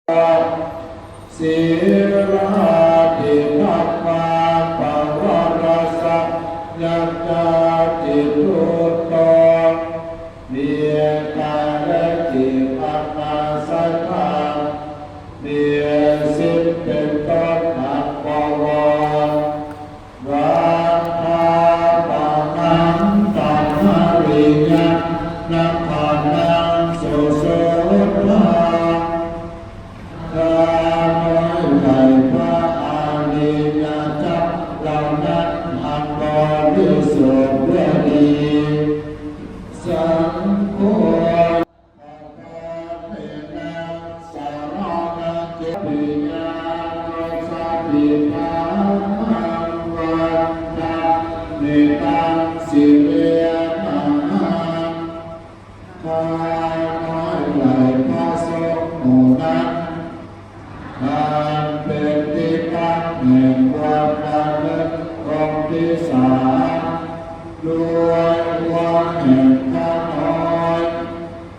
ສີລາທິທັບມາປະວາລະສະຍັງຍາຕິທຸດໂຕ ມີກາຍແລະຈິດອັນມາສະຖານ ມີສິນເປັນຕົ້ນອັນບໍວອນ ວັດຖາປະນານຕະນະລິຍະນະຄະນັງສຸສຸດທາ ຂ້ານ້ອຍໄຫວ້ພະອະລິຍະເຈົ້າເຫຼົ່ານັ້ນອັນບໍລິສຸດດ້ວຍດີ ສັງໂຄ ຂ້ານ້ອຍໄຫວ້ພະສົງໝູ່ນັ້ນ ອັນເປັນທີ່ຕັ້ງແຫ່ງຄວາມລະນຶກອົງທີ່ສາມ ດ້ວຍຄວາມແຫ່ງ